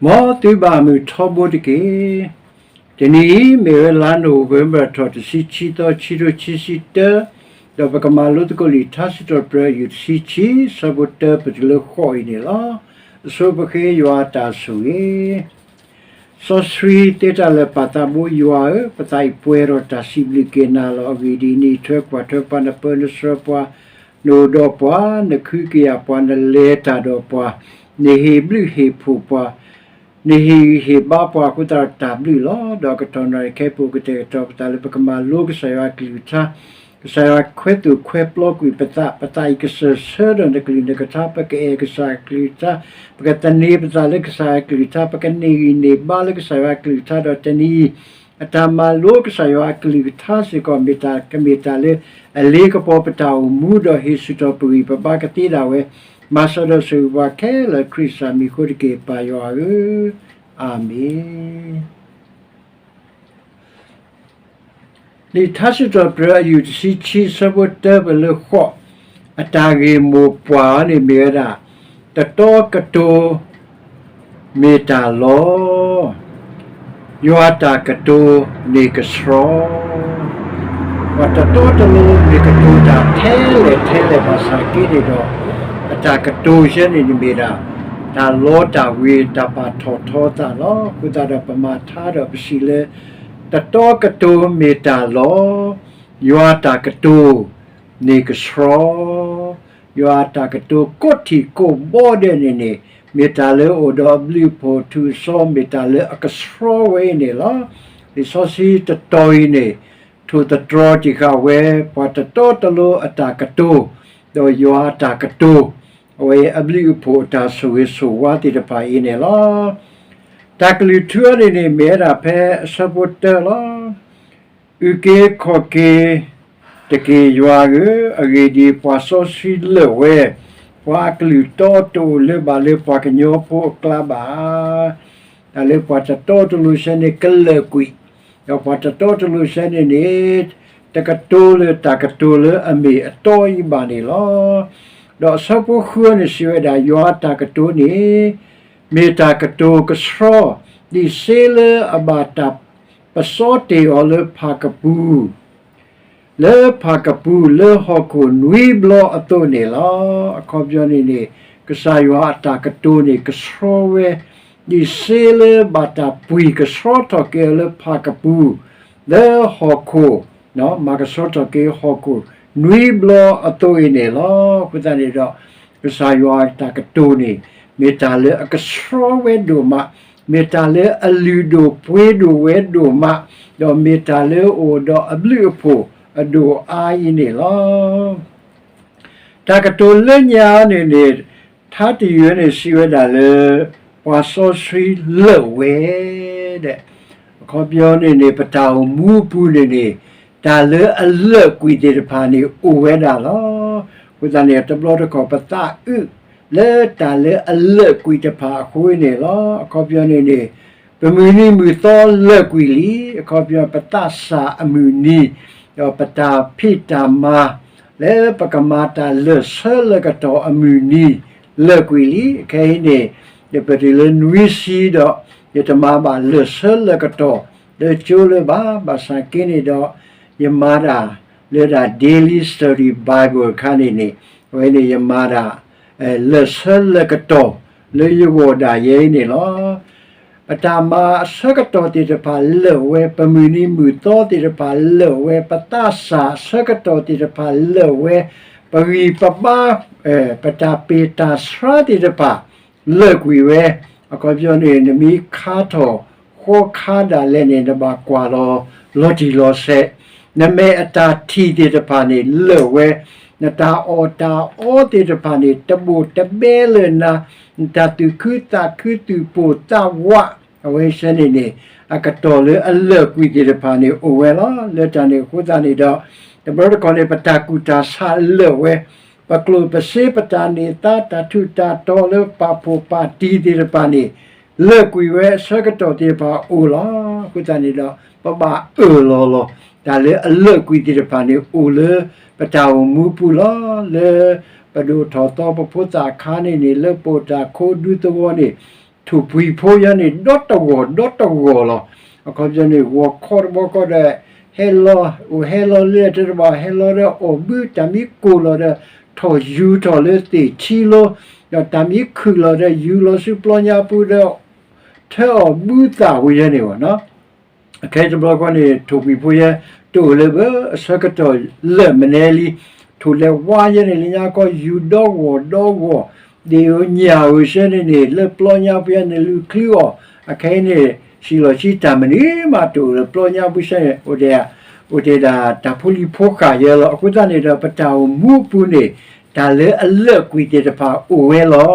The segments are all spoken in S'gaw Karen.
မ်သုဘၣ်မုာ်ထီဘိတက့ၢ်. တနံၤအံၤ မ့ၢ်ဝဲလါနိၣ်ဝ့ဘၢၣ်ထီၣ်တဆံခံသီ ခံကထိခံဆံတၢ, ဒီးပကမၤလိသကိးလံာ်ထါစံးထီၣ်ပတြၢၤအယုၢ်တဆံခံ ဆၢဖိတၢ ပတုၤလၢဃိးအံၤန့ၣ်လီၤ. အဆိပဃ့ယွၤအတၢ်ဆိၣ်ဂ့ၤ စီဆှံတဲတၢ်လၢပၢ်သးဘိယွၤဧၢ, ပသးအံၤပှဲၤဒီးတၢ်စံးဘျုးက့ၤနၤလီၤ. အဂ့ၢ်ဒ်အံၤ, နအံးထွဲကွၢ်ထွဲပှၤ, နပၢနဆှၢပှၤ, နအိၣ်ဒီးပှၤ, နကဟုကယာ်ပှၤ, နလဲၤတၢ်ဒီးပှၤ, နဟ့ၣ်ဘျုးဟ့ၣ်ဘါပှၤ, နဟ့ၣ်ဂံၢ်ဟ့ၣ်ဘါပှၤအဃိသတးဒီးတၢ်ဘျုးလီၤ. ဒီးအကတီၢ်နၣ်ရံၣ်ခဲအံၤ ပကတဲာ်ကတီၤပသးလၢပကမၤလိကစၢ်ယွၤအကလုၢ်ကထါ, ကစၢ်ယွၤခွဲသိၣ်ခွဲပျီကွံာ်ပသး, ပသးအံၤကစၢၢ်ဆၢဒီးနကလုၢ်နကထါ, ပကအဲၣ်ကစၢ်အကလုၢ်ကထါ, ပကသန့ၤပသးလၢကစၢ်အကလုၢ်ကထါ, ပကန့ၢ်ဂံၢ်န့ၢ်ဘါလၢကစၢ်ယွၤအကလုၢ်ကထါ, ဒီးတနံၤအံၤ အတၢ်မၤလိကစၢ်ယွၤအကလုၢ်ကထါစ့ၢ်ကီး မ့ၢ်တၢ်ကမ့ၢ်တၢ်လၢအလ့ကပီၤပတၢ်အိၣ်မူ ဒီးဟ့ၣ်ဆူၣ်ထီၣ်ပဂံၢ်ပဘါကသ့ဒၣ်ဝဲ, မၤစၢၤဒီးဆိၣ်ဂ့ၤပှၤခဲလၢာ် ခရံာ်စၢ်မံၤအဃိတက့ၢ် ပၢ်ယွၤဧၢ, အၤမ့ၣ်. လံာ်ထါစံးထီၣ်ပတြၢၤအယုၢ်တဆံခံ ဆၢဖိတၢ ပတုၤလၢဃိး, အတၢ်ဂ့ၢ်မိၢ်ပှၢ်န့ၣ်မ့ၢ်ဝဲဒၣ်, တတီကတိၤမ့ၢ်တၢ်လီ, ယွၤတၢ်ကတိၤန့ၣ်ကဆှီ, ပှၤတတီတလိၤမ့ၢ်ကတိၤတၢ်ထဲလဲၣ်ထဲလဲၣ်ဘၣ်ဆၣ်က့န့ၣ်ဒီး, အတၢ်ကတိၤယဲန့ၣ်န့ၣ်မ့ၢ်ဒၣ် တၢ်လီတၢ်ဝ့ၤ တၢ်ပာ်ထီၣ်ထီသးလီၤ. အဃိသတးဒီးပမၤထါဒီးပစံးလၢ တတီကတိၤမ့ၢ်တၢ်လီ, ယွၤတၢ်ကတိၤန့ၣ်ကဆှီ, ယွၤတၢ်ကတိၤကိးထံၣ်ကိးဘီဒဲးန့ၣ်န့ၣ် မ့ၢ်တၢ်လၢအအိၣ်ဒီးအဘျုးအဖှိၣ်ထူၣ်အစီ မ့ၢ်တၢ်လၢအကဆှီဝဲအံၤန့ၣ်လီၤ. လံာ်စီဆှံတတီၤအံၤန့ၣ် ထိၣ်သတြီၤတံၢ်ဃာ်ဝဲ ပှၤတတီတလိၤအတၢ်ကတိၤ, ဒီးယွၤအတၢ်ကတိၤ, အဝဲအဘျုးအဖှိၣ်အတၢ်ဆိၣ်ဂ့ၤဆိၣ်ဝါသ့ၣ်တဖၣ်အံၤန့ၣ်လီၤ. တၢ်ကလုၢ်ထူအံၤန့ၣ်န့ၣ် မ့ၢ်ဝဲဒၣ်ဖဲအဆၢဖိတၢလီၤ. အုၣ်က့ၤခီၣ်က့ၤတက့ၢ်ယွၤဧၢ, အဂ့ၢ်ဒ်အံၤ, ပှၤစီဆှံလၢာ်ဝဲ, ပှၤအကလုၢ်တီတအိၣ်လၢၤဘၣ်လၢပှၤကညီဖိအကျါဘၣ်. တၢ်လၢပှၤတတီတလိၤစဲန့ၣ်ကလၢာ်ကွံာ်, ဒီးပှၤတတီတလိၤစဲန့ၣ်န့ၣ် တကတိၤလၢတၢ်ကတိၤလၢအမ့ၢ်အတီအံၤဘၣ်န့ၣ်လီၤ. ဒီးအဆၢဖိဃုန့ၣ်စံးဝဲဒၣ် ယွၤအတၢ်ကတိၤန့ၣ် မ့ၢ်တၢ်ကတိၤကဆှီ, ဒ်စ့လၢအဘၣ်တၢ်ပစီတ့ၢ်အီၤလၢဖးကပူၤ, လၢဖးကပူၤလၢဟီၣ်ခိၣ်နွံဘျီအသိးန့ၣ်လီၤ. အခီပညီန့ၣ်န့ၣ် ကစၢ်ယွၤအတၢ်ကတိၤန့ၣ်ကဆှီဝဲ, ဒ်စ့လၢဘၣ်တၢ်ပှံၢ်ကဆှီထီၣ်က့ၤအီၤလၢဖးကပူၤ, လၢဟီၣ်ခိၣ်, မၤကဆှီထီၣ်က့ၤဟီၣ်ခိၣ်နွံဘျီအသိးအံၤန့ၣ်လီၤ. အဃိသတးန့ၣ်ဒီး ကစၢ်ယွၤအတၢ်ကတိၤန့ၣ် မ့ၢ်တၢ်လၢအကဆှီဝဲဒိၣ်မး, မ့ၢ်တၢ်လၢအလုၢ်ဒိၣ်ပှ့ၤဒိၣ်ဝဲဒိၣ်မး, ဒီးမ့ၢ်တၢ်လၢအအိၣ်ဒီးအဘျုးအဖှိၣ်အဒိၣ်အါအံၤန့ၣ်လီၤ. တၢ်ကတိၤလၢညါန့ၣ်န့ၣ် ထါတယုၢ်န့ၣ်စံးဝဲဒၣ်လၢ ပှၤစီဆှံလၢာ်ဝဲဒဲး, အခီပညီန့ၣ်န့ၣ် ပတၢ်အိၣ်မူအပူၤန့ၣ်န့ၣ် တၢ်လၢအလၢာ်ကွံာ်သ့ၣ်တဖၣ်န့ၣ်အိၣ်ဝဲဒၣ်လီၤ. အဃိသတးန့ၣ် တဘျီတခီၣ်ပသးအုးလၢတၢ်လၢအလၢာ်ကွံာ်တဖၣ်အဃိန့ၣ်လီၤ. အခီပညီန့ၣ်န့ၣ် ပမုၢ်နံၤမုၢ်သီလၢာ်ကွံာ်လံ, အခီပညီပသးစၢ်အမုၢ်နံၤ, ဒီးပတၢ်ဖံးတၢ်မၤ လၢပကမၤတၢ်လၢာ်ဆၢလၢာ်ကတီၢ်အမုၢ်နံၤ လၢာ်ကွံာ်လံ. ခဲအံၤန့ၣ် ယပတုၤလၢနွံဆံဒီး ယတမၤဘၣ်လၢာ်ဆၢလၢာ်ကတီၢ်လၢကၠိလၢၤဘၣ်. ဘၣ်ဆၣ်က့န့ၣ်ဒီး ယမၤတၢ်လၢဒၣ် Daily Study Bible အခါန့ၣ်န့ၣ် အဝဲန့ၣ်ယမၤတၢ် လၢာ်ဆၢလၢာ်ကတီၢ်လၢယဂီၢ်ဒၣ်ယဲအံၤန့ၣ်လီၤ. ပတၢ်မၤအဆၢကတီၢ်သ့ၣ်တဖၣ်လၢာ်ဝဲ, ပမုၢ်နံၤမုၢ်သီသ့ၣ်တဖၣ်လၢာ်ဝဲ, ပသးစၢ်အဆၢကတီၢ်သ့ၣ်တဖၣ်လၢာ်ဝဲ, ပဂံၢ်ပဘါ, ပတၢ်ပ့ၢ်တၢ်ဆှါသ့ၣ်တဖၣ် လၢာ်ကွံာ်ဝဲ. အခီပညီန့ၣ် နမ့ၢ်ခါထီၣ်ဃီခါဒၣ်လဲာ်န့ၣ် နဘၣ်ကွၢ်လီၤလီၤတံၢ်လီၤဆဲး, နမဲာ်အတၢ်ထံၣ်သ့ၣ်တဖၣ်န့ၣ်လၢာ်ဝဲ, နတၢ်အီၣ်တၢ်အီသ့ၣ်တဖၣ်န့ၣ် တဘိၣ်တဘဲလၢာ်နၤ, နတၢ်သူၣ်ခုသးခုသူၣ်ပိၢ်သးဝး, အဝဲစဲန့ၣ်န့ၣ် အကတီၢ်လၢအလၢာ်ကွံာ်သ့ၣ်တဖၣ်န့ၣ်အိၣ်ဝဲလီၤ. လၢတၢ်န့ၣ်အဃိသတးန့ၣ်ဒီး တဘျီတခီၣ်န့ၣ် ပတၢ်ကူၣ်တၢ်ဆးလၢာ်ဝဲ, ပကျိၣ်ပစ့ပတၢ်န့ၢ်သါတၢ်ထူးတၢ်တီၤလၢပာ်ဖှိၣ်ပာ်တံၢ်သ့ၣ်တဖၣ်န့ၣ် လၢာ်ကွံာ်ဝဲအဆၢကတီၢ်သ့ၣ်တဖၣ်အိၣ်လီၤ. အဃိသတးန့ၣ်ဒီး ပဘၣ်အၢၣ်လီၤလီၤ တၢ်လၢအလၢာ်ကွံာ်သ့ၣ်တဖၣ်န့ၣ်အိၣ်လၢပတၢ်အိၣ်မူပူၤလီၤ. လၢပဒိၣ်ထီၣ်သီပဖိသၣ်အခါန့ၣ်န့ၣ် လၢပအိၣ်တၢ်ခိဒူသဝီန့ၣ် ထိၣ်ပှံၤဖိယဲန့ၣ် ဒီတဂီၤဒီတဂီၤလီၤ. အခီပညီန့ၣ် ဂီၤခီတဘျီဃီဒီး ဟဲလီၤ အိၣ်ဟဲလီၤလၢတၢ်တဘၣ် ဟဲလီၤဒီးအီၣ်ဘုတၢ်မံကိၢ်လီၤဒီး ထီၣ်ယူၤထီၣ်လၢသ့ၣ်ထံလီၤ, ဒီးတၢ်မံခုၣ်လီၤဒီးယူၤလီၤဆူပျီညါပူၤဒီး ထၢအီၣ်ဘုသၣ်ဝံၤယဲန့ၣ်ဘၣ်နီၤ. အခဲတဘျီဃီန့ၣ် ထိၣ်ပှံၤဖိယဲ တအိၣ်လၢၤဘၣ် အဆၢကတီၢ်လၢာ်မနုၤလံ. ထိၣ်လဲၤဝါယဲန့ၣ် လၢညါခီယူၤဒီဂီၢ်ဒီဂီၢ် ဒ့ၣ်ဧိၤညၣ်ဧိၤဆၢန့ၣ်န့ၣ် လၢပျီညါပူၤယဲန့ၣ် လူၤချုးအီၤ အခဲအံၤန့ၣ် စံၣ်လီၤဆံတၢ်မနုၤမးတအိၣ်လၢပျီညါပူၤဆၢန့ၣ် အိၣ်ဒၣ် အိၣ်တ့ၢ်ဒၣ်တၢ်ဖိလံၤဖိဃာ်ယဲလီၤ. အဃိသတးန့ၣ်ဒီး ပတၢ်အိၣ်မူအပူၤန့ၣ် တၢ်လၢအလၢာ်ကွံာ်သ့ၣ်တဖၣ်အိၣ်ဝဲလီၤ.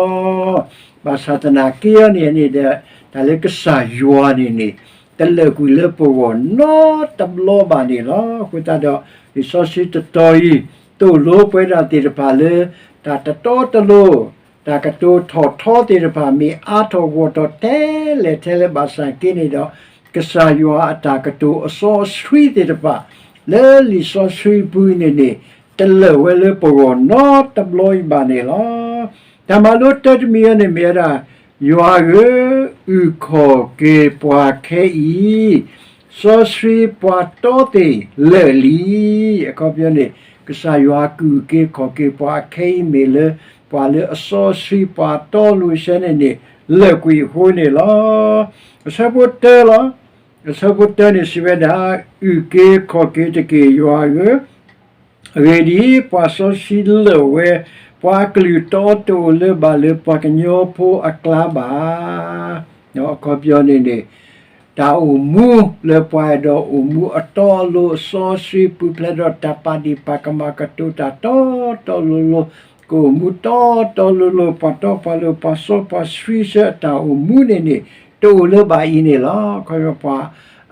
ဘၣ်ဆၣ်သနာ်က့အီၤန့ၣ်န့ၣ်ဒီး တၢ်လၢကစၢ်ယွၤန့ၣ်န့ၣ် တလၢာ်ကွံာ်လၢပဂီၢ်နီတဘျီဘၣ်န့ၣ်လီၤ. အဃိသတးဒီး လံာ်စီဆှံတတီၤအံၤ သိၣ်လိပဝဲဒၣ်သ့ၣ်တဖၣ်လၢ တၢ်တတီတလိၤ တၢ်ကတိၤထီၣ်ထီသ့ၣ်တဖၣ် မ့ၢ်အါထီၣ်ဂီၢ်ထီၣ်ထဲလဲၣ်ထဲလဲၣ်ဘၣ်ဆၣ်က့န့ၣ်ဒီး ကစၢ်ယွၤအတၢ်ကတိၤအစီအဆှံသ့ၣ်တဖၣ် လၢလံာ်စီဆှံပူၤန့ၣ်န့ၣ် တလၢာ်ဝဲလၢပဂီၢ်နီတဘျီအံၤဘၣ်န့ၣ်လီၤ. တၢ်မၤလိတၢတမံၤအံၤန့ၣ်မ့ၢ်ဝဲဒၣ် ယွၤဧၢ, အုၣ်ခီၣ်က့ၤပှၤခဲအံၤ စီဆှံပှၤတီသ့ၣ်လၢာ်လံ. အခီပညီန့ၣ် ကစၢ်ယွၤကအုၣ်က့ၤခီၣ်က့ၤပှၤအခဲအံၤမ့ၢ်လၢ ပှၤလၢအစီဆှံပှၤတီလိၤဆၢန့ၣ်န့ၣ် လၢာ်ကွံာ်အဃိန့ၣ်လီၤ. အဆၢဖိတၢလီၤ. အဆၢဖိတၢန့ၣ်စံးဝဲဒၣ်, အုၣ်က့ၤခီၣ်က့ၤတက့ၢ်ယွၤဧၢ, အဂ့ၢ်ဒ်အံၤ, ပှၤစီဆှံလၢာ်ဝဲ, ပှၤအကလုၢ်တီတအိၣ်လၢၤဘၣ်လၢပှၤကညီဖိအကျါဘၣ်. အခီပညီန့ၣ်န့ၣ် တၢ်အိၣ်မူလၢပှၤအဲၣ်ဒိးအိၣ်မူအတီအလိၤအစီအဆှံပူၤဖျဲးဒီးတၢ်ပာ်ဒံၣ်ပာ်ကမၣ်ကတိၤတၢ်တီတီလိၤလိၤ, ကအိၣ်မူတီတီလိၤလိၤ ပှၤတီပှၤလိၤပှၤစီပှၤဆှံဆၢအတၢ်အိၣ်မူန့ၣ်န့ၣ် တအိၣ်လၢၤဘၣ်အံၤန့ၣ်လီၤ. ခီဖျိပှၤ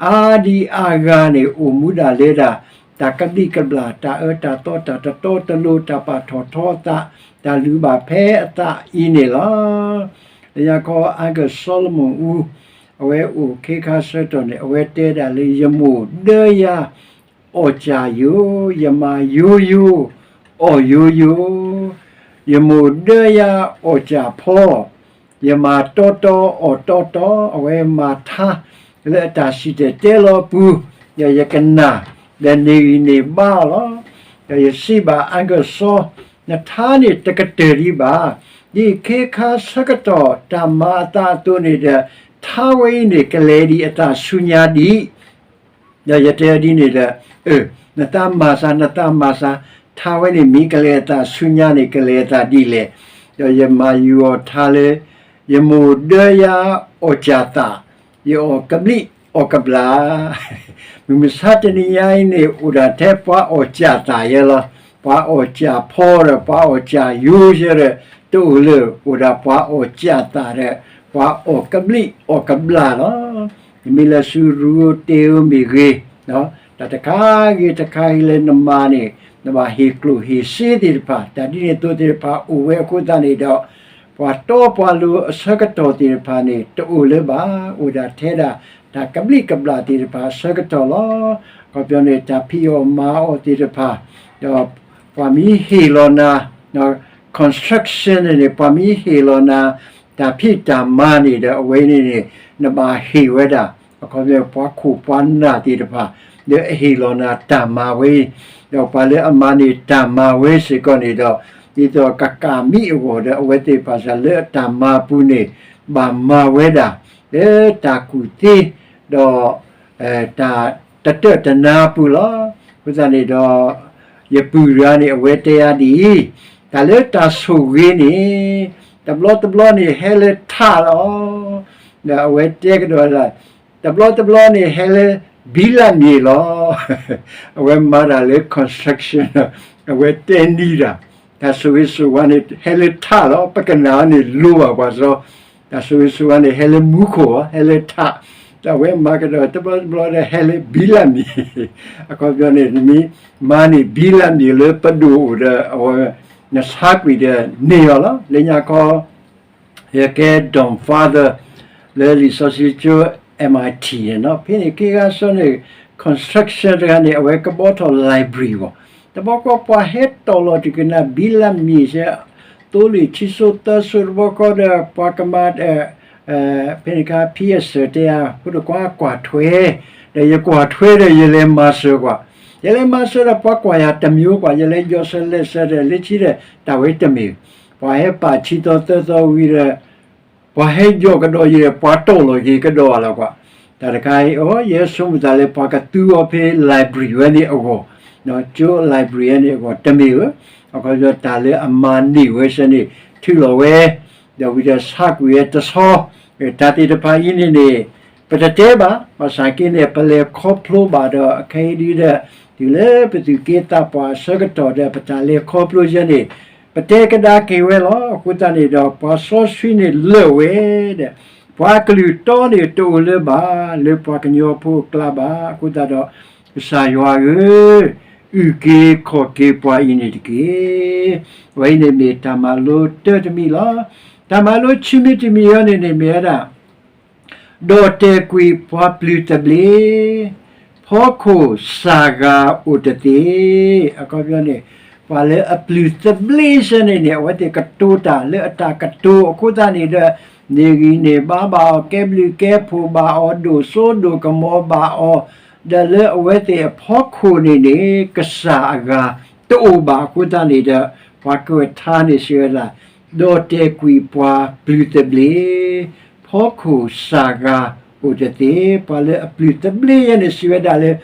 အါဒံအါဂၤန့ၣ် အိၣ်မူဒၣ်လၢဒၣ် တၢ်ကဘျံးကဘျၣ် တၢ်အၢတၢ်သီ တၢ်တတီတလိၤ တၢ်ပာ်ထီၣ်ထီအသး တၢ်လုၢ်ဘၣ်ဖဲအသးအံၤန့ၣ်လီၤ. လၢညါခီ Uncle Solomon အူ အဝဲအိၣ်ခ့ခါဆၢကတီၢ်န့ၣ် အဝဲတဲဒၣ်လၢ ယမိၢ်ဒၢယၤ အီၣ်စၢ်ယိာ်, ယမၤယိယိ, အီၣ်ယိယိ, ယမိၢ်ဒၢယၤ အီၣ်စၢ်ဖီ, ယမၤတီတီ အီၣ်တီတီ, အဝဲမၤထါ လၢအတၢ်စံၣ်တဲၤတဲလီၤအပူၤ, ဒီးယကနၣ် ဒီးန့ၢ်ဂံၢ်န့ၢ်ဘါအီၤလီၤ. ဒီးယစံးဘၣ် Uncle Sol, နထါန့ၣ်တကတၢၢ်ဒံးဘၣ်. ဒ်ခ့ခါဆၢကတီၢ် တၢ်မၤအသးအသိးန့ၣ်ဒီး ထါဝဲအံၤန့ၣ် ကလဲၤဒံးအသးဆူညါဒံး ဒီးယတဲဒ်န့ၣ်ဒီး, နသးမၤစၢ် နသးမၤစၢ်, ထါဝဲန့ၣ်မ့ၢ်ကလဲၤအသးဆူညါန့ၣ် ကလဲၤအသးဒ်လဲၣ်. ဒီးယမၤယူၤအီၤထါလၢ ယမိၢ်ဒၢယၤ အီၣ်စၢ်သး, ယအီၣ်ကဘျံးအီၣ်ကဘျၣ် မုၢ်မဆါတနံၤညါအံၤန့ၣ် အိၣ်ဒၣ်ထဲပှၤအီၣ်စၢ်သးယဲလီၤ. ပှၤအီၣ်စၢ်ဖီဒီး ပှၤအီၣ်စၢ်ယိာ်ယဲဒီး တအိၣ်လၢၤ အိၣ်ဒၣ်ပှၤအီၣ်စၢ်သးဒီး ပှၤအီၣ်ကဘျံးအီၣ်ကဘျၣ်လီၤ. မ့ၢ်လၢဆူရူၤဧိၤတ့ဧိၤမ့ၢ်ဂ့ၤ, တၢ်တခါဂ့ၤတခါဂ့ၤလၢနမၤန့ၣ် နဘၣ်ဟ့ၣ်ကျိၣ်ဟ့ၣ်စ့သ့ၣ်တဖၣ် တၢ်ဒ်န့ၣ်အသိးသ့ၣ်တဖၣ်အိၣ်ဝဲအဃိသတးန့ၣ်ဒီး ပှၤတီပှၤလိၤအဆၢကတီၢ်သ့ၣ်တဖၣ်န့ၣ် တအိၣ်လၢၤဘၣ်, အိၣ်ဒၣ်ထဲဒၣ် တၢ်ကဘျံးကဘျၣ်သ့ၣ်တဖၣ်အဆၢကတီၢ်လီၤ. အခီပညီန့ၣ် တၢ်ဖံးအီၣ်မၤအီၣ်သ့ၣ်တဖၣ်, ဒီးပှၤမ့ၢ်ဟ့ၣ်လီၤနၤ construction န့ၣ်န့ၣ် ပှၤမ့ၢ်ဟ့ၣ်လီၤနၤ တၢ်ဖံးတၢ်မၤန့ၣ်ဒီး အဝဲန့ၣ်န့ၣ် နဘၣ်ဟ့ၣ်ဝဲဒၣ် အခီပညီ ပှၤခိၣ်ပှၤနၢ်သ့ၣ်တဖၣ် လၢအဟ့ၣ်လီၤနၤတၢ်မၤဝဲအံၤ, ဒီးပှၤလၢအမၤန့ၢ်တၢ်မၤဝဲစ့ၢ်ကီးန့ၣ်ဒီး ဒ်သိးကကးမံအဂီၢ်ဒီး အဝဲသ့ၣ်တဖၣ်စ့ၢ်လၢအတၢ်မၤပူၤန့ၣ် ဘၣ်မၤဝဲဒၣ် လၢတၢ်ကူၣ်သ့ ဒီး တၢ်တတၢၢ်တနါပူၤလီၤ. အဃိသတးန့ၣ်ဒီး ယပုၢ်တဂၤန့ၣ် အဝဲတဲယၤဒ်အံၤ, တၢ်လၢတၢ်ဆိၣ်ဂ့ၤန့ၣ် တဘျီတဘျီန့ၣ် ဟဲလၢထးလီၤ. ဒီးအဝဲတဲကဒီးဒၣ် တဘျီတဘျီန့ၣ် ဟဲလၢဘံလၢမ့ၢ်လီၤ. အဝဲမၤတၢ်လၢ construction ဒီး အဝဲတဲနံၤတၢ် တၢ်ဆိၣ်ဂ့ၤဆိၣ်ဝါန့ၣ် ဟဲလၢထးလီၤ. ပကနၣ်အီၤန့ၣ်လိၤဘၣ်ပှၤစီ တၢ်ဆိၣ်ဂ့ၤဆိၣ်ဝါန့ၣ် ဟဲလၢမူခိၣ်ဧါ, ဟဲလၢထး, ဒီးအဝဲမၤကဒီးတဘျီတဘျီဒီး ဟဲလၢဘံလၢမ့ၢ်, အခီပညီန့ၣ် နမ့ၢ်မၤန့ၢ်ဘံလၢမ့ၢ်လၢပဒိၣ်အိၣ်ဒီး အဝဲ နဆါကွံာ်ဒီးန့ၢ်အီၤလီၤ. လၢညါခီ ယကဲ dorm father လၢလံာ်စီဆှံကၠိ M I T န့ၣ်နီၤ, ဖဲန့ၣ် ခ့ခါဆၢန့ၣ် construction တဂၤန့ၣ် အဝဲကဘီထီၣ် library ဘၣ်, တဘျီဃီပှၤဟဲတီၣ်လီၤတကနၣ် ဘံလၢမ့ၢ်စဲ သိလ့ၣ်ထံစိသၢစိတဘျီဃီဒီး ပှၤကမၤဒီး ဖဲန့ၣ်အခါ ဖံအစၢၤတဲယၤ ဖိဒိၣ်ခွါကွၢ်ထွဲ, ဒီးယကွၢ်ထွဲဒီးယလဲၤမၤစၢၤကွၢ်, ယလဲၤမၤစၢၤဒီးပှၤကွၢ်ယၤတမံၤကွၢ်, ယလဲၤယီၢ်ဆၢလဲၤဆၢဒီးလၢခံဒီး တၢ်ဝဲတမ့ၢ်, ပှၤဟဲပာ်ဆံသီသၢသီဝံၤဒီး ပှၤဟဲယီၢ်ကဒီးယၤဒီး ပှၤတီၢ်လီၤက့ၤကဒီးအီၤလီၤကွၢ်. တၢ်တခါအံၤ အိ ယဲဆိကမိၣ်သးလၢ ပှၤကသူအီၤဖဲ library ဝဲန့ၣ်အဂီၢ်, ကၠိ library ဝဲန့ၣ်အဂီၢ် တမ့ၢ်ဧါ, အခီပညီတၢ်လၢအမၤန့ၢ်ဝဲဆၢန့ၣ် ထုးလီၤဝဲ, ဒီးဝံၤဒီးဆါကွံာ်ဝဲတဆီ, တၢ်သ့ၣ်တဖၣ်အံၤန့ၣ်န့ၣ် ပတတဲဘၣ်, ဘၣ်ဆၣ်က့န့ၣ် ပလဲၤခီဖျိဘၣ်ဒီး အခဲအံၤဒ်ဒီး တုၤလၢပသူၣ်က့သးပှၢ်အဆၢကတီၢ်ဒီး ပတၢ်လဲၤခီဖျိယဲန့ၣ် ပတဲကဒါက့ၤဝဲလီၤ. အဃိသတးန့ၣ်ဒီး ပှၤစီဆှံန့ၣ်လၢာ်ဝဲဒီး ပှၤကလုၢ်တီန့ၣ်တအိၣ်လၢၤဘၣ် လၢပှၤကညီဖိအကျါဘၣ်. အဃိသတးဒီး ကစၢ်ယွၤဧၢ, အုၣ်က့ၤခီၣ်က့ၤပှၤအံၤန့ၣ်တက့ၢ်. အဝဲအံၤန့ၣ်မ့ၢ်တၢ်မၤလိတၢ်တမံၤလီၤ. တၢ်မၤလိဆံမံၤတမံၤအံၤန့ၣ်န့ၣ်မ့ၢ်ဝဲဒၣ် ဒီၣ်တဲာ်ကွံာ်ပှၤပျုၢ်သဘျ့, ဖီခိၣ်စၢ်ဂၤအိၣ်တသ့. အခီပညီန့ၣ် ပှၤလၢအပျုၢ်သဘျ့ဆၢန့ၣ်န့ၣ် အဝဲသ့ၣ်ကတိၤတၢ်လၢအတၢ်ကတိၤအဃိသတးန့ၣ်ဒီး န့ၢ်ဂံၢ်န့ၢ်ဘါဘၣ်အီၤ, ကဲဘျုးကဲဖှိၣ်ဘၣ်အီၤ, ဒိၣ်စိဒိၣ်ကမီၤဘၣ်အီၤ, ဒီးလၢအဝဲသ့ၣ်အဖီခိၣ်န့ၣ်န့ၣ် ကစၢ်အဂၤတအိၣ်ဘၣ်အဃိသတးန့ၣ်ဒီး ပှၤကွဲးထါန့ၣ်စံးဝဲဒၣ် ဒီၣ်တဲာ်ကွံာ်ပှၤပျုၢ်သဘျ့, ဖီခိၣ်စၢ်ဂၤအိၣ်တသ့. ပှၤလၢအပျုၢ်သဘျ့ယဲန့ၣ်စံးဝဲဒၣ်လၢ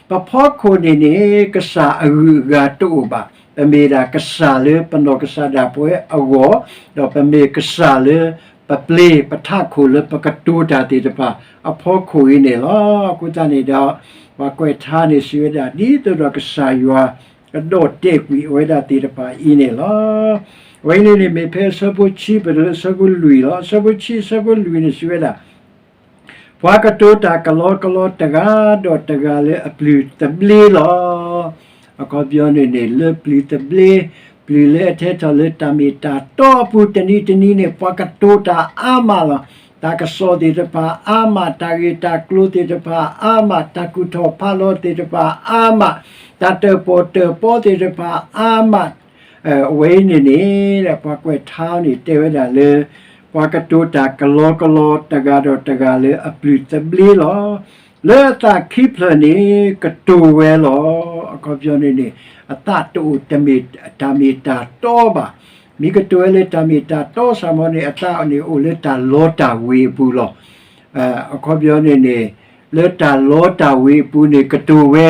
ပဖီခိၣ်န့ၣ်န့ၣ် ကစၢ်အဂုၤအဂၤတအိၣ်ဘၣ်. ပမ့ၢ်ဒၣ်ကစၢ်လၢပနီၢ်ကစၢ်ဒၣ်ပဝဲအဂီၢ်, ဒီးပမ့ၢ်ကစၢ်လၢပပျ့ၤပထးခိၣ်လၢပကတိၤတၢ်သ့ၣ်တဖၣ်အဖီခိၣ်အံၤန့ၣ်လီၤ. အဃိသတးန့ၣ်ဒီး ပှၤကွဲးထါန့ၣ်စံးဝဲဒၣ် ဒ်သိးဒီးကစၢ်ယွၤ ကဒီၣ်တဲာ်ကွံာ်အဝဲဒၣ်သ့ၣ်တဖၣ်အံၤန့ၣ်လီၤ. အဝဲအံၤန့ၣ်န့ၣ် မ့ၢ်ဖဲအဆၢဖိဆံ ပတုၤလၢအဆၢဖိလွံၢ်လီၤ. အဆၢဖိဆံ အဆၢဖိလွံၢ်န့ၣ်စံးဝဲဒၣ် ပှၤကတိၤတၢ်ကလီကလီတဂၤဒီးတဂၤလၢအပျုၢ်သဘျ့လီၤ. အခီပညီန့ၣ်န့ၣ် လၢပျုၢ်သဘျ့, ပျုၢ်လၢအထဲထီၣ်လၢတၢ်မ့ၢ်တၢ်တီအပူၤ တနံၤတနံၤန့ၣ် ပှၤကတိၤတၢ်အါမးလီၤ. တၢ်ကစီၣ်သ့ၣ်တဖၣ်အါမး, တၢ်ဂ့ၢ်တၢ်ကျိၤသ့ၣ်တဖၣ်အါမး, တၢ်ကူၣ်ထီၣ်ဖးလီၤသ့ၣ်တဖၣ်အါမး, တၢ်တၢၣ်ပီၣ်တၢၣ်ပီသ့ၣ်တဖၣ်အါမး, အဝဲအံၤန့ၣ်န့ၣ် ပှၤကွဲးထါန့ၣ်တဲဝဲဒၣ်လၢ ပှၤကတိၤတၢ်ကလီကလီတဂၤဒီးတဂၤလၢအပျုၢ်သဘျ့လီၤ. လၢအသးခံဖျၢၣ်န့ၣ် ကတိၤဝဲလီၤ. အခီပညီန့ၣ်န့ၣ် အသးတအိၣ်တၢ်မ့ၢ်တၢ်တီဘၣ်. မ့ၢ်ကတိၤဝဲလၢတၢ်မ့ၢ်တၢ်တီစ့ၢ်ကီးန့ၣ် အသးန့ၣ်အိၣ်လၢတၢ်လီတၢ်ဝ့ၤအပူၤလီၤ. အခီပညီန့ၣ်န့ၣ် လၢတၢ်လီတၢ်ဝ့ၤအပူၤန့ၣ်ကတိၤဝဲ,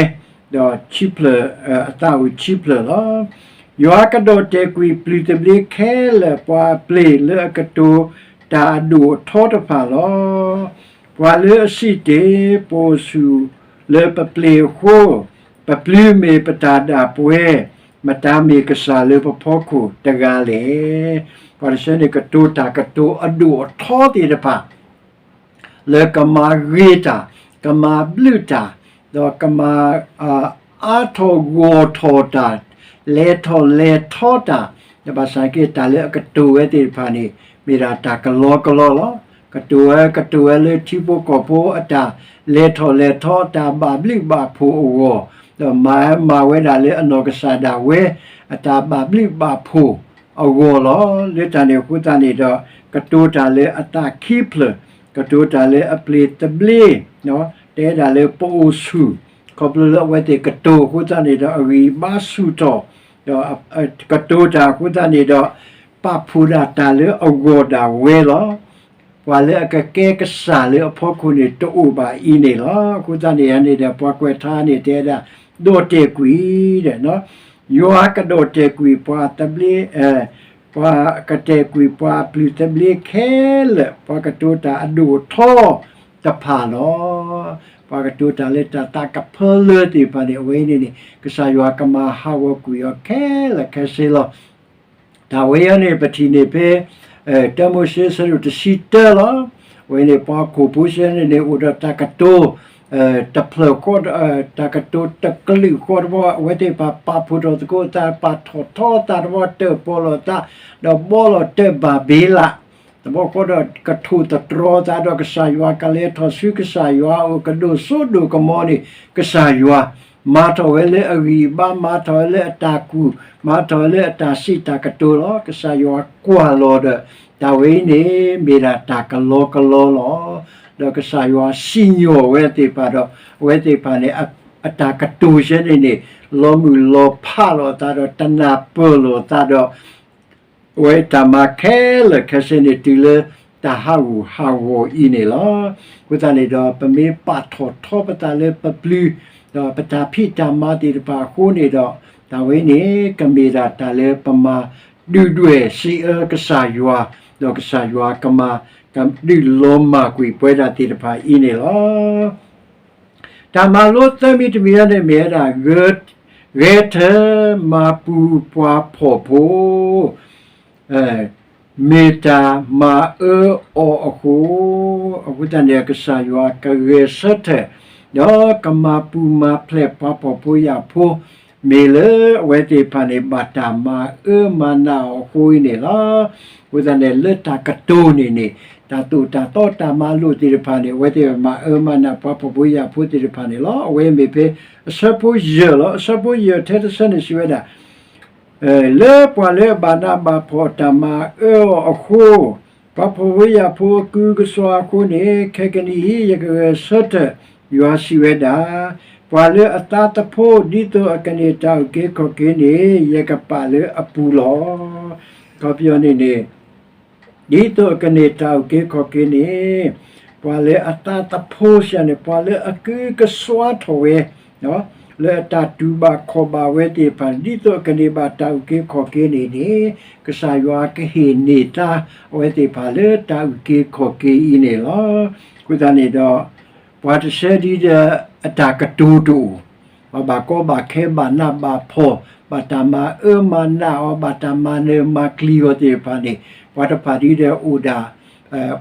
ဒီးဆံဖျၢၣ်, အသးအိၣ်ဆံဖျၢၣ်လီၤ. ယွၤကဒီၣ်တဲာ်ကွံာ်ပျုၢ်သဘျ့ခဲလၢာ် ပှၤပျ့ၤလၢအကတိၤတၢ်အဒိၣ်အထီတဖၣ်လီၤ. ပှၤလၢအစံးတ့ၢ် ပအိၣ်ဆူၣ်လၢပပျ့ၤအဃိ, ပပျုၢ်မ့ၢ်ပတၢ်ဒၣ်ပဝဲ, မတၤမ့ၢ်ကစၢ်လၢပဖီခိၣ်တဂၤလဲၣ်. ပှၤတဆၢန့ၣ်ကတိၤတၢ်ကတိၤအဒိၣ်အထီသ့ၣ်တဖၣ် လၢကမၤဂ့ၤတၢ်, ကမၤဘျုးတၢ်, ဒီးကမၤ အါထီၣ်ဂီၢ်ထီၣ်တၢ်, လဲၤထီၣ်လဲၤထီတၢ်, ဒီးဘၣ်ဆၣ်က့တၢ်လၢအကတိၤဝဲသ့ၣ်တဖၣ်န့ၣ် မ့ၢ်ဒၣ်တၢ်ကလီကလီလီၤ. ကတိၤဝဲကတိၤဝဲလၢထံဖိကီၢ်ဖိအတၢ်လဲၤထီၣ်လဲၤထီ အတၢ်ဘၣ်ဘျုးဘၣ်ဖှိၣ်အဂီၢ်, ဒီးမၤမၤဝဲဒၣ်လၢအနီၢ်ကစၢ်ဒၣ်ဝဲ အတၢ်ဘၣ်ဘျုးဘၣ်ဖှိၣ်အဂီၢ်လီၤ. လၢတၢ်န့ၣ်အဃိသတးန့ၣ်ဒီး ကတိၤတၢ်လၢအသးခံဖျၢၣ်, ကတိၤတၢ်လၢအပျ့ၤသဘျ့, တဲဒၣ်လၢပအိၣ်ဆူၣ်, ခီဖျိလၢအဝဲသ့ၣ်ကတိၤအဃိသတးန့ၣ်ဒီး အဂံၢ်ဘါဆူၣ်ထီၣ်, ဒီးကတိၤတၢ်အဃိသတးန့ၣ်ဒီး ပာ်ဖှိၣ်ဒၣ်တၢ်လၢအဂီၢ်ဒၣ်ဝဲလီၤ. ပှၤလၢအကကဲကစၢ်လၢအဖီခိၣ်န့ၣ်တအိၣ်ဘၣ်အံၤန့ၣ်လီၤ. အဃိသတးန့ၣ်န့ၣ်ဒီး ပှၤကွဲးထါန့ၣ်တဲဒၣ် ဒီၣ်တဲာ်ကွံာ်ဒီး ယွၤကဒီၣ်တဲာ်ကွံာ်ပှၤသဘျ့, ပှၤကတဲာ်ကွံာ်ပှၤပျုၢ်သဘျ့ခဲလၢာ် ပှၤကတိၤတၢ်အဒိၣ်အထီတဖၣ်လီၤ. ပှၤကတိၤတၢ်လၢတၢ်သးကဖၢလၢသ့ၣ်တဖၣ်န့ၣ် အဝဲအံၤန့ၣ်န့ၣ် ကစၢ်ယွၤကမၤဟးဂီၤကွံာ်အီၤခဲလၢာ်ခဲဆ့လီၤ. တၢ်ဝဲအံၤန့ၣ် ပထံၣ်န့ၢ်ဖဲ တၢမိၤၡ့ဆၢဒိၣ်တဆံတၢလီၤ. အဝဲန့ၣ် ပှၤဟီၣ်ခိၣ်ဖိဆၢန့ၣ်န့ၣ် အိၣ်ဒီးတၢ်ကတိၤ တဖျၢၣ်ဃီ, တၢ်ကတိၤတကလုာ်ဃီတဘီ, အဝဲသ့ၣ်တဖၣ်ပာ်ဖှိၣ်ထီၣ်သကိးအသး, ပာ်ထီၣ်ထီအသးတဘီ, တၢၣ်ပီၣ်လီၤသး, ဒီးဘှီလီၤတၢၣ်ဘၤဘ့လး တဘီဃီဒီး ကထိၣ်သတြီၤသးဒီးကစၢ်ယွၤ, ကလဲၤထီၣ်ဆူကစၢ်ယွၤအအိၣ်, ကဒိၣ်စိဒိၣ်ကမီၤန့ၣ် ကစၢ်ယွၤ, မၤထီၣ်ဝဲလၢအဂံၢ်အဘါ, မၤထီၣ်ဝဲလၢအတၢ်ကူၣ်, မၤထီၣ်ဝဲလၢအတၢ်စံးတၢ်ကတိၤလီၤ. ကစၢ်ယွၤကွၢ်လီၤဒီး တၢ်ဝဲအံၤန့ၣ် မ့ၢ်ဒၣ်တၢ်ကလီကလီလီၤ. ဒီးကစၢ်ယွၤစံၣ်ညီၣ်ဝဲသ့ၣ်တဖၣ်ဒီး အဝဲသ့ၣ်တဖၣ်န့ၣ် အတၢ်ကတိၤဆၢန့ၣ်န့ၣ် လီၤမုၢ်လီၤဖးလိာ်အသးဒီး တနၢ်ပၢၢ်လိာ်အသးဒီး အဝဲတၢ်မၤခဲလၢာ်ခဲဆ့န့ၣ် တုၤလၢတၢ်ဟးဂူာ်ဟးဂီၤအံၤန့ၣ်လီၤ. အဃိသတးန့ၣ်ဒီး ပမ့ၢ်ပာ်ထီၣ်ထီပသးလၢပပျုၤ ဒီးပတၢ်ဖံးတၢ်မၤသ့ၣ်တဖၣ်အဃိန့ၣ်ဒီး တၢ်ဝဲန့ၣ် ကမ့ၢ်ဒၣ်တၢ်လၢပမၤဒုၣ်ဒွဲၣ်စံးအၢကစၢ်ယွၤ, ဒီးကစၢ်ယွၤကမၤ ကဒုးလီၤမၢ်ကွံာ်ပဝဲဒၣ်သ့ၣ်တဖၣ်အံၤန့ၣ်လီၤ. တၢ်မၤလိသၢမံၤတမံၤအံၤန့ၣ်မ့ၢ်ဝဲဒၣ် ဂဲၤထၢၣ်မၤပူၤပှၤဖှီၣ်ဖိ မ့ၢ်တၢ်မၤအၢအီၤအဃိ, အဃိသတးန့ၣ် ကစၢ်ယွၤကဂဲၤဆၢထၢၣ် ဒီးကမၤပူၤမၤဖျဲးပှၤဖှီၣ်ဖိယာ်ဖိ မ့ၢ်လၢအဝဲသ့ၣ်တဖၣ်န့ၣ် ဘၣ်တၢ်မၤအၢမၤနးအီၤအဃိအံၤန့ၣ်လီၤ. အဃိသတးန့ၣ် လၢတၢ်ကတိၤန့ၣ်န့ၣ် တၢ်သိၣ်တၢ်သီတၢ်မၤလိာ်သ့ၣ်တဖၣ်န့ၣ် အဝဲသ့ၣ်မၤအၢမၤနးပှၤဖှီၣ်ဖိယာ်ဖိသ့ၣ်တဖၣ်န့ၣ်လီၤ. အဝဲမ့ၢ်ဖဲအဆၢဖိယဲၢ်လီၤ. အဆၢဖိယဲၢ်ထဲတဆၢန့ၣ်စံးဝဲဒၣ် လၢပှၤလၢအဘၣ်နးဘၣ်ဖှီၣ်တၢ်မၤအၢအီၤအဃိ, ပှၤဖှီၣ်ဖိယာ်ဖိအကုကစွါအဃိန့ၣ်, ခဲကနံၣ်အံၤ ယကဂဲၤဆၢထၢၣ်, ယွၤစံးဝဲဒၣ်, ပှၤလၢအသးသဖှိ ဒ်သိးအကန့ၢ်တၢ်အုၣ်က့ၤခီၣ်က့ၤန့ၣ် ယကပာ်လၢအပူၤလီၤ. အခီပညီန့ၣ်န့ၣ် ဒ်သိးအကန့ၢ်တၢ်အုၣ်က့ၤခီၣ်က့ၤန့ၣ်, ပှၤလၢအသးသဖှိစ့ၢ်န့ၣ် ပှၤလၢအကုကစွါထီၣ်ဝဲ လၢအတၢ်တူၢ်ဘၣ်ခီၣ်ဘၣ်ဝဲသ့ၣ်တဖၣ် ဒ်သိးအကန့ၢ်ဘၣ်တၢ်အုၣ်က့ၤခီၣ်က့ၤန့ၣ်န့ၣ်, ကစၢ်ယွၤကဟ့ၣ်န့ၢ်သါအဝဲသ့ၣ်တဖၣ်လၢတၢ်အုၣ်က့ၤခီၣ်က့ၤအံၤန့ၣ်လီၤ. အဃိသတးန့ၣ်ဒီး ပှၤတဆၢဒ်ဒီးအတၢ်ကတိၤတအိၣ်, ပှၤဘၣ်ကီဘၣ်ခဲဘၣ်နးဘၣ်ဖှီၣ်, ဘၣ်တၢ်မၤအၢမၤနးအီၤ, ဘၣ်တၢ်မၤနၢၤမၤကျံၤအီၤသ့ၣ်တဖၣ်န့ၣ်, ပှၤတဖၣ်ဒ်ဒီးအိၣ်ဒၣ်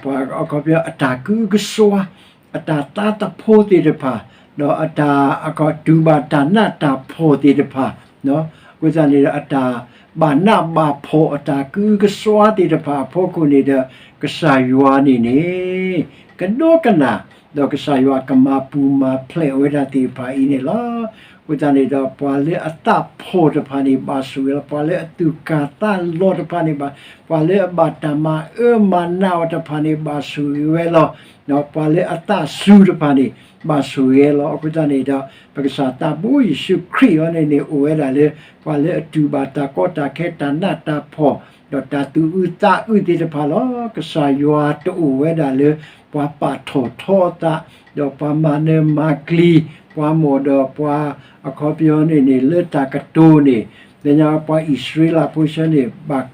ပှၤအခီပညီအတၢ်ကုကစွါ, အတၢ်သးသဖှိသ့ၣ်တဖၣ်, ဒီးအတၢ်တူၢ်ဘၣ်တၢ်နးတၢ်ဖှီၣ်သ့ၣ်တဖၣ်, အဃိသတးန့ၣ်ဒီး အတၢ်ဘၣ်နးဘၣ်ဖှီၣ်အတၢ်ကုကစွါသ့ၣ်တဖၣ်အဖီခိၣ်န့ၣ်ဒီး ကစၢ်ယွၤန့ၣ်န့ၣ် ကဒိကနၣ်, ဒီးကစၢ်ယွၤကမၤပူၤမၤဖျဲးဝဲဒၣ်သ့ၣ်တဖၣ်အံၤန့ၣ်လီၤ. အဃိသတးန့ၣ်ဒီး ပှၤလၢအသးဖှီၣ်တဖၣ်န့ၣ် ဘၣ်ဆိၣ်ဂ့ၤလီၤ. ပှၤလၢအသူၣ်ကၢ်သးလီၤတဖၣ်န့ၣ်ဘၣ်, ပှၤလၢအဘၣ်တၢ်မၤအၢမၤနးအီၤတဖၣ်န့ၣ် ဘၣ်ဆိၣ်ဂ့ၤဝဲလီၤ. ဒီးပှၤလၢအသးစူၤတဖၣ်န့ၣ် ဘၣ်ဆိၣ်ဂ့ၤလီၤ. အဃိသတးန့ၣ်ဒီး ပကစၢ်သးဘိယ့ၣ်ၡူးခရံာ်အံၤန့ၣ်န့ၣ် အိၣ်ဝဲဒၣ်လၢ ပှၤလၢအတူၢ်ဘၣ်တၢ်ကီတၢ်ခဲတၢ်နးတၢ်ဖှီၣ်, ဒီးတၢ်သူၣ်အုးသးအုးသ့ၣ်တဖၣ်လီၤ. ကစၢ်ယွၤတအိၣ်ဝဲဒၣ်လၢ ပှၤပာ်ထီၣ်ထီအသး, ဒီးပှၤမၤနၢၤမၤကျံၤ, ပှၤမိၢ်ဒီးပှၤအခီပညီန့ၣ်န့ၣ် လၢတၢ်ကတိၤန့ၣ်, လၢညါပှၤအံၣ်စရ့လးဖိဆၢန့ၣ် ဘၣ်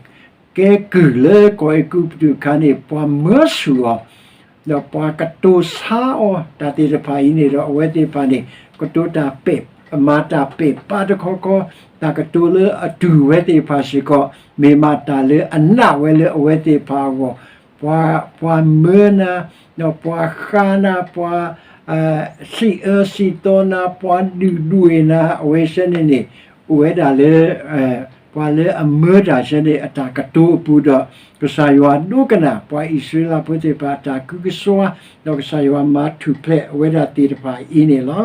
ကဲကုၢ်လၢကီၢ်အဲၤကူပတူးအခါန့ၣ် ပှၤမၢဆူၣ်အီၤ, ဒီးပှၤကတိၤဆါအီၤ တၢ်သ့ၣ်တဖၣ်အံၤန့ၣ်ဒီး အဝဲသ့ၣ်တဖၣ်န့ၣ် ကတိၤတၢ်ပဲာ်, မၤတၢ်ပဲာ်ပာ်တခီခီ, တၢ်ကတိၤလၢအတူၢ်ဝဲသ့ၣ်တဖၣ်စ့ၢ်ကီး မ့ၢ်မးတၢ်လၢအနာ်ဝဲလၢအဝဲသ့ၣ်တဖၣ်အဂီၢ်, ပှၤ, ပှၤမၢနၤ, ဒီးပှၤဃါနၤ, ပှၤ စံးအၢစံးသီနၤ, ပှၤဒုၣ်ဒွဲၣ်နၤ, အဝဲဆၢန့ၣ်န့ၣ် အိၣ်ဝဲဒၣ်လၢ ပှၤလၢအမၢတၢ်ဆၢန့ၣ် အတၢ်ကတိၤအပူၤဒီး ကစၢ်ယွၤဒိကနၣ် ပှၤအံၣ်စရ့လးဖိသ့ၣ်တဖၣ်အတၢ်ကုကစွါ, ဒီးကစၢ်ယွၤမၤထူၣ်ဖျဲးအဝဲဒၣ်သ့ၣ်တဖၣ်အံၤန့ၣ်လီၤ.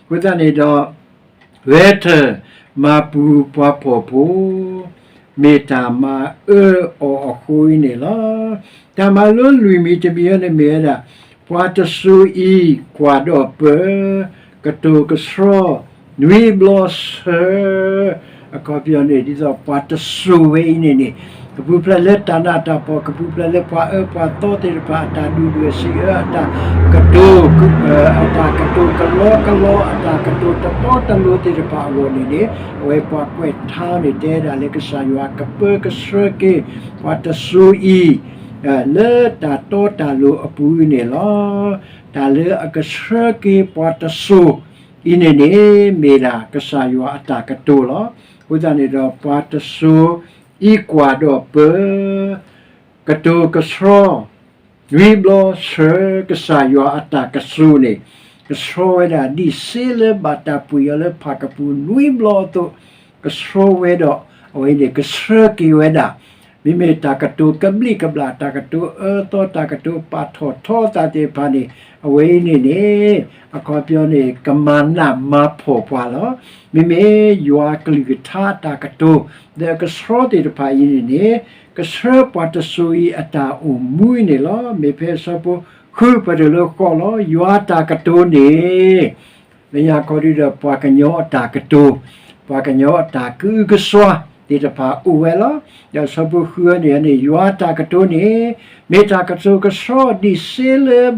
အဃိသတးန့ၣ်ဒီး ဂဲၤထၢၣ်မၤပူၤပှၤဖှီၣ်ဖိ မ့ၢ်တၢ်မၤအၢအီၤအဃိအံၤန့ၣ်လီၤ. တၢ်မၤလိလွံၢ်မံၤတမံၤအံၤန့ၣ်မ့ၢ်ဝဲဒၣ် ပှၤတစိၤအံၤကွၢ်ဒီးပၢၤ, ကတိၤကဆှီ, နွံဘျီဆၢ, အခီပညီန့ၣ် ဒ်သိးပှၤတစိၤဝဲအံၤန့ၣ်န့ၣ် ကပူၤဖျဲးလၢတၢ်နးတၢ်ဖှီၣ်, ကပူၤဖျဲးလၢပှၤအၢပှၤသီသ့ၣ်တဖၣ် အတၢ်ဒုၣ်ဒွဲၣ်စံးအၢ အတၢ်ကတိၤ, အတၢ်ကတိၤကလီကလီ, အတၢ်ကတိၤတတီတလိၤသ့ၣ်တဖၣ်အဂီၢ်န့ၣ်န့ၣ် အဝဲပှၤကွဲးထါန့ၣ် တဲဒၣ်လၢကစၢ်ယွၤကပၢကဆှၢက့ၤ ပှၤတစိၤအံၤ လၢတၢ်တီတၢ်လိၤအပူၤန့ၣ်လီၤ. တၢ်လၢအကဆှၢက့ၤပှၤတစိၤအံၤန့ၣ်န့ၣ် မ့ၢ်ဒၣ်ကစၢ်ယွၤအတၢ်ကတိၤလီၤ. အဃိသတးန့ၣ်ဒီး ပှၤတစိၤအံၤကွၢ်ဒီးပၢၤ ကတိၤကဆှီ, နွံဘျီဆၢ ကစၢ်ယွၤအတၢ်ကတိၤန့ၣ် ကဆှီဝဲဒၣ် ဒ်စ့လၢဘၣ်တၢ်ပှံၢ်အီၤလၢဖၣ်ကပူၤနွံဘျီအသိး, ကဆှီဝဲဒီး အဝဲန့ၣ်ကဆှၢက့ၤဝဲဒၣ် မ့မ့ၢ်တၢ်ကတိၤကဘျံးကဘျၣ်, တၢ်ကတိၤအၢသီ, တၢ်ကတိၤပာ်ထီၣ်ထီသးသ့ၣ်တဖၣ်န့ၣ် အဝဲအံၤန့ၣ်န့ၣ် အခီပညီန့ၣ် ကမၤနးမၤဖှီၣ်ပှၤလီၤ. မ့မ့ၢ်ယွၤကလုၢ်ကထါအတၢ်ကတိၤ ဒီးအကဆှီသ့ၣ်တဖၣ်အံၤန့ၣ်န့ၣ် ကဆှၢပှၤတစိၤအံၤအတၢ်အိၣ်မူအံၤန့ၣ်လီၤ. မ့ၢ်ဖဲအဆၢဖိဃုပတုၤလၢဃိးလီၤ. ယွၤအတၢ်ကတိၤန့ၣ် လၢညါခီဒုဒီးပှၤကညီအတၢ်ကတိၤ, ပှၤကညီအတၢ်ကအုကစွါသ့ၣ်တဖၣ်အိၣ်ဝဲလီၤ. ဒီးအဆၢဖိဃုန့ၣ်န့ၣ် ယွၤအတၢ်ကတိၤန့ၣ် မ့ၢ်တၢ်ကတိၤကဆှီဒံးစ့လၢ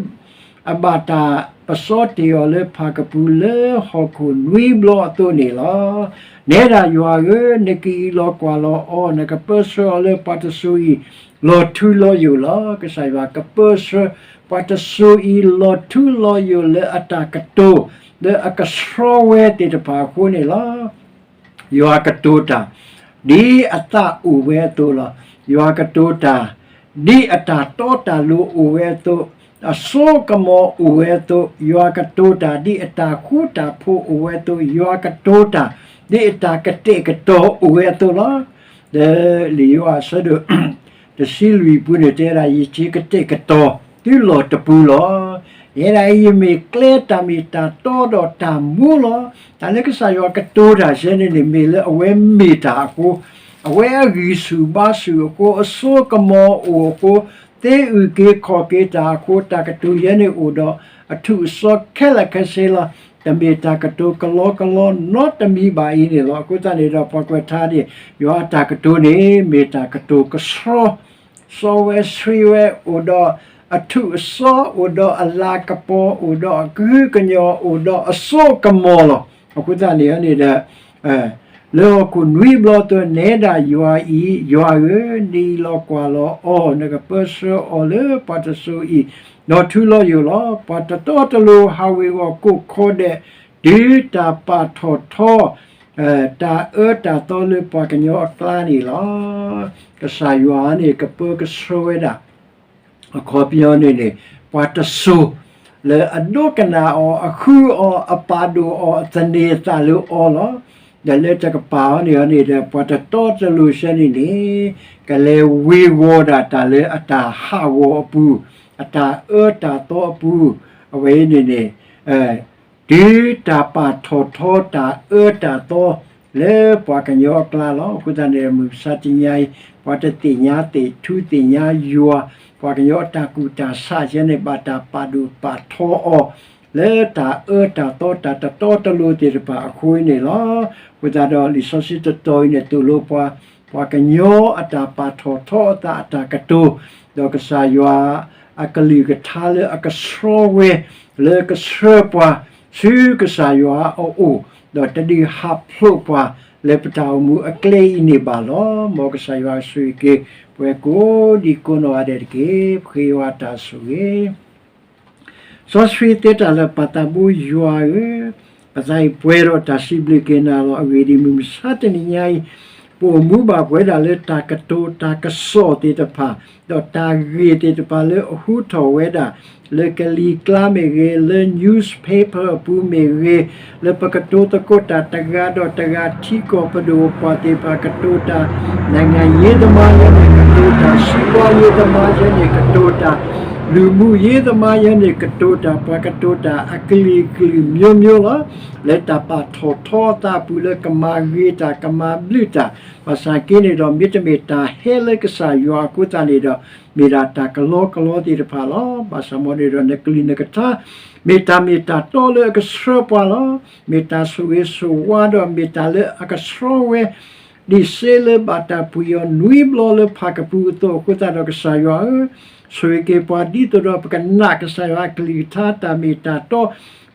အဘၣ်တၢ်ပစီတ့ၢ်အီၤလၢဖၣ်ကပူၤလၢဟီၣ်ခိၣ်နွံဘျီအသိးန့ၣ်လီၤ. နဲဒၣ်ယွၤဧၢ, နကအံးလီၤကွၢ်လီၤအီၤ, နကပၢဆှၢအီၤလၢပှၤတစိၤအံၤ လီၤထူလီၤယိာ်လီၤ. ကစၢ်ယွၤကပၢဆှၢ ပှၤတစိၤအံၤလီၤထူလီၤယိာ်လၢအတၢ်ကတိၤ လၢအကဆှီဝဲသ့ၣ်တဖၣ်အဃိန့ၣ်လီၤ. ယွၤကတိၤတၢ် ဒ်အသးအိၣ်ဝဲအသိးလီၤ. ယွၤကတိၤတၢ် ဒ်အတၢ်တီတၢ်လိၤအိၣ်ဝဲအသိး, အစိကမီၤအိၣ်ဝဲအသိး, ယွၤကတိၤတၢ် ဒ်အတၢ်ဃူတၢ်ဖိးအိၣ်ဝဲအသိး, ယွၤကတိၤတၢ် ဒ်အတၢ်ကတဲာ်ကတီၤအိၣ်ဝဲအသိးလီၤ. ဒီးလံာ်ယိၤဟၣ်အဆၢဒိၣ် တဆံလွံၢ်ပူၤန့ၣ် တဲဝဲဒၣ် ယကကတဲာ်ကတီၤသုလီၢ်တပူၤလီၤ. ယဲဒၣ်အံၤ ယမ့ၢ်ကျဲတၢ်မ့ၢ်တၢ်တီဒီးတၢ်မူလီၤ. တၢ်လၢကစၢ်ယွၤကတိၤတၢ်ယဲန့ၣ်န့ၣ် မ့ၢ်လၢအဝဲမ့ၢ်တၢ်အဃိ, အဝဲအဂံၢ်ဆူၣ်ဘါဆူၣ်အဃိ, အစိကမီၤအိၣ်အဃိ, သ့အုၣ်က့ၤခီၣ်က့ၤတၢ်အဃိ, တၢ်ကတိၤယဲန့ၣ်အိၣ်ဒီးအထူးအစီခဲလၢာ်ခဲဆ့လီၤ. တမ့ၢ်တၢ်ကတိၤကလီကလီနီတမံၤဘၣ်အံၤန့ၣ်လီၤ. အဃိသတးန့ၣ်ဒီး ပှၤကွဲးထါန့ၣ် ယွၤအတၢ်ကတိၤန့ၣ် မ့ၢ်တၢ်ကတိၤကဆှီ စီဝဲဆှံဝဲ အိၣ်ဒီးအထူးအစီ, အိၣ်ဒီးအလၤကပီၤ, အိၣ်ဒီးအကဟုကညီၤ, အိၣ်ဒီးအစိကမီၤလီၤ. အဃိသတးန့ၣ်န့ၣ်ဒီး လၢဟီၣ်ခိၣ်နွံဘျီအသိး နဲဒၣ်ယွၤအံၤ, ယွၤဧၢ, နအံးလီၤကွၢ်လီၤအီၤ, နကပၢဆှၢအီၤလၢပှၤတစိၤအံၤ ဒီးထူလီၤယိာ်လီၤ. ပှၤတတီတလိၤ ဟးဝ့ၤဝီၤကိးခီဒဲး တုၤတၢ်ပာ်ထီၣ်ထီ တၢ်အၢတၢ်သီလၢပှၤကညီအကျါန့ၣ်လီၤ. ကစၢ်ယွၤန့ၣ် ကပၢကဆှၢဝဲဒၣ် အခီပညီန့ၣ်န့ၣ် ပှၤတစိၤ လၢအဒိကနၣ်အီၤ, အဃုအီၤ, အပာ်ဒိၣ်အီၤ, အသန့ၤအသးလၢအီၤလီၤ. ဒီးလၢတကပၤအီၤန့ၣ်န့ၣ်ဒီး ပှၤတတီတလိၤဆၢန့ၣ်န့ၣ် ကလဲၤဝ့ၤဝီၤဒၣ်တၢ်လၢအတၢ်ဟးဂီၤအပူၤ, အတၢ်အၢတၢ်သီအပူၤ, အဝဲအံၤန့ၣ်န့ၣ် တုၤတၢ်ပာ်ထီၣ်ထီတၢ်အၢတၢ်သီ လၢပှၤကညီအကျါလီၤ. အဃိသတးန့ၣ် မုၢ်မဆါတနံၤအံၤ ပှၤတသ့ၣ်ညါသ့ၣ်ထူသ့ၣ်ညါယွၤ, ပှၤကညီအတၢ်ကူၣ်တၢ်ဆးယဲန့ၣ် ဘၣ်တၢ်ပာ်ဒိၣ်ပာ်ထီအီၤ လၢတၢ်အၢတၢ်သီ တၢ်တတီတလိၤသ့ၣ်တဖၣ်အဃိန့ၣ်လီၤ. အဃိသတးဒီး လံာ်စီဆှံတတီၤအံၤန့ၣ် သိၣ်လိပှၤ ပှၤကညီအတၢ်ပာ်ထီၣ်ထီအသးအတၢ်ကတိၤ, ဒီးကစၢ်ယွၤအကလုၢ်ကထါလၢအကဆှီဝဲ လၢကဆှၢပှၤဆူကစၢ်ယွၤအအိၣ်, ဒီးတဒုးဟးဖျိးပှၤလၢပတၢ်အိၣ်မူအကျဲအံၤန့ၣ်ဘၣ်လီၤ. မ်ကစၢ်ယွၤဆိၣ်ဂ့ၤက့ၤ ပှၤကိးဒံကိးနီၢ်ဂၤဒဲးတက့ၢ်. ပဃ့ယွၤတၢ်ဆိၣ်ဂ့ၤ စီဆှံသ့တၢ်လၢာ်ပၢ်သးဘိယွၤဧၢ, ပသးအံၤပှဲၤဒီးတၢ်စံးဘျုးက့ၤနၤလီၤ. အဂ့ၢ်ဒ်အံၤ, မုၢ်မဆါတနံၤညါအံၤ ပအိၣ်မူဘၣ်ပှဲၤဒၣ်လၢတၢ်ကတိၤတၢ်ကစီၣ်သ့ၣ်တဖၣ်, ဒီးတၢ်ဂ့ၢ်သ့ၣ်တဖၣ်လၢအဟူထီၣ်ဝဲဒၣ် လၢကလံၤကျါမ့ၢ်ဂ့ၤ, လၢ newspaper အပူၤမ့ၢ်ဂ့ၤ, လၢပကတိၤသကိးတၢ်တဂၤဒီးတဂၤ ထံကီၢ်ပဒိၣ်ပှၢ်သ့ၣ်တဖၣ်ကတိၤတၢ်, နိုင်ငံရေးသမားယဲန့ၣ် ကတိၤတၢ်, စီးပွားရေးသမားယဲန့ၣ် ကတိၤတၢ်, လူမှုရေးသမားယဲန့ၣ် ကတိၤတၢ်, ပှၤကတိၤတၢ်အကလုာ်ကလုာ်မျိုးမျိုးလီၤ. လၢတၢ်ပာ်ထီၣ်ထီအသးအပူၤလၢကမၤဂ့ၤတၢ် ကမၤဘျုးတၢ်, ဘၣ်ဆၣ်က့န့ၣ်ဒီး မ့တမ့ၢ်တၢ်ဟဲလၢကစၢ်ယွၤအဃိသတးန့ၣ်ဒီး မ့ၢ်ဒၣ်တၢ်ကလီကလီသ့ၣ်တဖၣ်လီၤ. ဘၣ်ဆၣ်မ်န့ၣ်ဒီး နကလုၢ်နကထါ မ့ၢ်တၢ်မ့ၢ်တၢ်တီလၢအကဆှၢပှၤလီၤ. မ့ၢ်တၢ်ဆိၣ်ဂ့ၤဆိၣ်ဝါဒီး မ့ၢ်တၢ်လၢအကဆှီဝဲ ဒံးစ့လၢဘၣ်တၢ်ပှံၢ်အီၤနွံဘျီလၢဖၣ်ကပူၤအသိးအဃိသတးဒီး ကစၢ်ယွၤဧၢ, ဆိၣ်ဂ့ၤက့ၤပှၤဒ်သိးဒီး ပကနာ်ကစၢ်ယွၤအကလုၢ်ကထါတၢ်မ့ၢ်တၢ်တီ,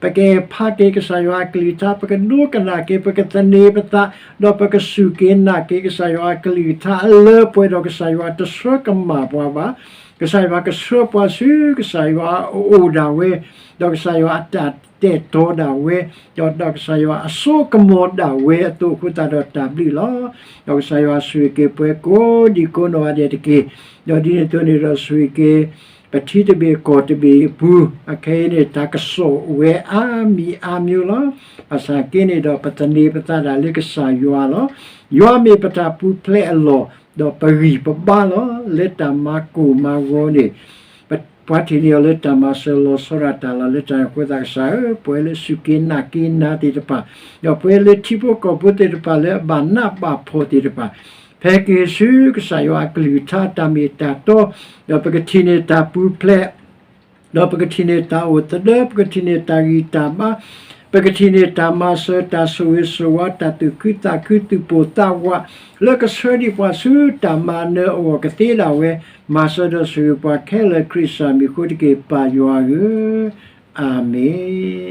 ပကဖးက့ၤကစၢ်ယွၤအကလုၢ်ကထါ, ပကဒိကနၣ်က့ၤ, ပကသန့ၤပသး, ဒီးပကစူၢ်က့ၤနာ်က့ၤကစၢ်ယွၤအကလုၢ်ကထါ အလၢပှဲၤဒီး ကစၢ်ယွၤတဆှၢကမၣ်ပှၤဘၣ်. ကစၢ်ယွၤကဆှၢပှၤဆူ ကစၢ်ယွၤအအိၣ်ဒၣ်ဝဲ, ဒီးကစၢ်ယွၤအတၢ်တဲာ်တီဒၣ်ဝဲ, ဒီးကစၢ်ယွၤအစိကမီၤဒၣ်ဝဲအသိးအဃိသတးဒီး တၢ်ဘျုးလီၤ. ဒီးကစၢ်ယွၤဆိၣ်ဂ့ၤက့ၤပှၤကိးဒံကိးနီၢ်ဂၤဒဲးတက့ၢ်. ဒီးဒ်န့ၣ်အသိးန့ၣ်ဒီး ဆိၣ်ဂ့ၤက့ၤ ပထံတဘ့ၣ်ကီၢ်တဘ့ၣ်အပူၤ, အခဲအံၤန့ၣ် တၢ်ကစီၣ်အိၣ်ဝဲအါမံၤအါမံၤလီၤ. ဘၣ်ဆၣ်က့န့ၣ်ဒီး ပသန့ၤပသးဒၣ်လၢကစၢ်ယွၤလီၤ. ယွၤမ့ၢ်ပတၢ်ပူၤဖျဲးအလီၢ်, ဒီးပဂံၢ်ပဘါလီၤ. လၢတၢ်မၤကိၢ်မၤဂီၤန့ၣ် ပ ပှၤထံၣ်န့ၢ်အီၤလၢတၢ်မၤစၢၤလီၤဆီဒၣ်တၢ်လီၢ်လၢတၢ်န့ၣ်အဃိသတး ကစၢ်ဧၢ, ပဝဲလၢစူၢ်က့ၤနာ်က့ၤနၤသ့ၣ်တဖၣ်, ဒီးပဝဲလၢထံဖိကီၢ်ဖိသ့ၣ်တဖၣ်လၢအဘၣ်နးဘၣ်ဖှီၣ်သ့ၣ်တဖၣ်, ဖဲကဟ့ၣ်ဆူကစၢ်ယွၤအကလုၢ်ကထါတၢ်မ့ၢ်တၢ်တီ, ဒီးပကထံၣ်န့ၢ်တၢ်ပူၤဖျဲး ဒီးပကထံၣ်န့ၢ်တၢ်အိၣ်သဒၢ, ပကထံၣ်န့ၢ်တၢ်ဂံၢ်တၢ်ဘါ, ပကထံၣ်န့ၢ်တၢ်မၤစၢၤ, တၢ်ဆိၣ်ဂ့ၤဆိၣ်ဝါ, တၢ်သူၣ်ခုသးခု, သူၣ်ပိၢ်သးဝး, လၢကဆှၢဒံးပှၤဆူတၢ်မၤနၢၤအဂီၢ်ကသ့ဒၣ်ဝဲ, မၤစၢၤဒီးဆိၣ်ဂ့ၤပှၤခဲလၢာ်ခရံာ်စၢ်မံၤအဃိတက့ၢ် ပၢ်ယွၤဧၢ, အၤမ့ၣ်.